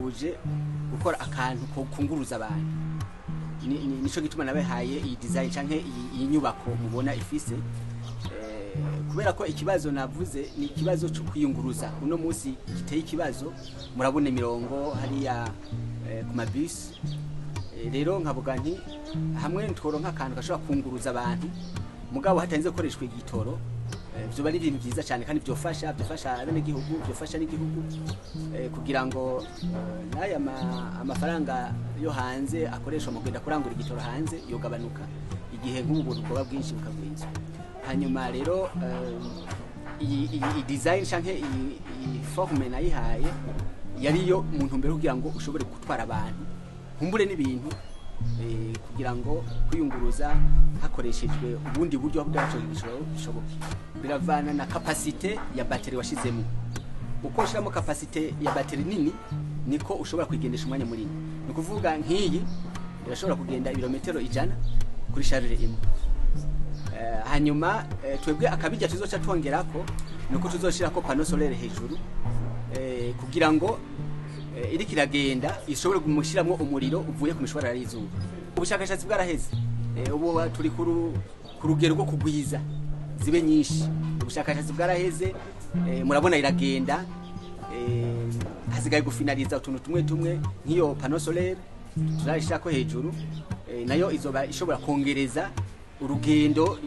Uje gukora akantu ko kunguruza abantu. Nico gituma nabahaye iyi design canke iyi nyubako mubona ifise, kubera ko ikibazo navuze ni ikibazo cyo kwiyunguruza uno munsi giteye ikibazo. Murabona imirongo hariya ku mabisi. Rero nkavuga nti hamwe tworonka akantu gashobora kunguruza abantu mugabo hatarinze gukoreshwa igitoro, vyoba ari ibintu vyiza cyane kandi byofasha abenegihugu, byofasha n'igihugu, kugira ngo n'aya amafaranga yo hanze akoreshwa mu kugenda kurangura igitoro hanze yogabanuka igihe nk'ubu buntu bwoba bwinshi bukagwizwa. Hanyuma rero iyi design canke iyi forme nayihaye yariyo mu ntumbero kugira ngo ushobore gutwara abantu nkumbure n'ibintu, kugira ngo kwiyunguruza hakoreshejwe ubundi buryo bwacu bishoboke. Biravana na capacité ya batterie washizemo. Uko ushiramo capacité ya batterie nini, niko ushobora kuyigendesha umwanya munini. Ni ukuvuga nk'iyi irashobora kugenda ibirometero 100 kuri charge imwe. Hanyuma twebwe akabijya tuzoca twongerako nuko tuzoshirako panneau solaire hejuru, kugira ngo iriko iragenda ishobore gumushiramwo umuriro uvuye ku mishwarara y'izuba. Ubushakashatsi bwaraheze. Ubu turi ku rugero rwo kugwiza zibe nyinshi. Ubushakashatsi bwaraheze. Murabona iragenda. Hasigaye gufinaliza utuntu tumwe tumwe nk'iyo panneau solaire tuzayishirako hejuru, nayo izoba ishobora kongereza urugendo.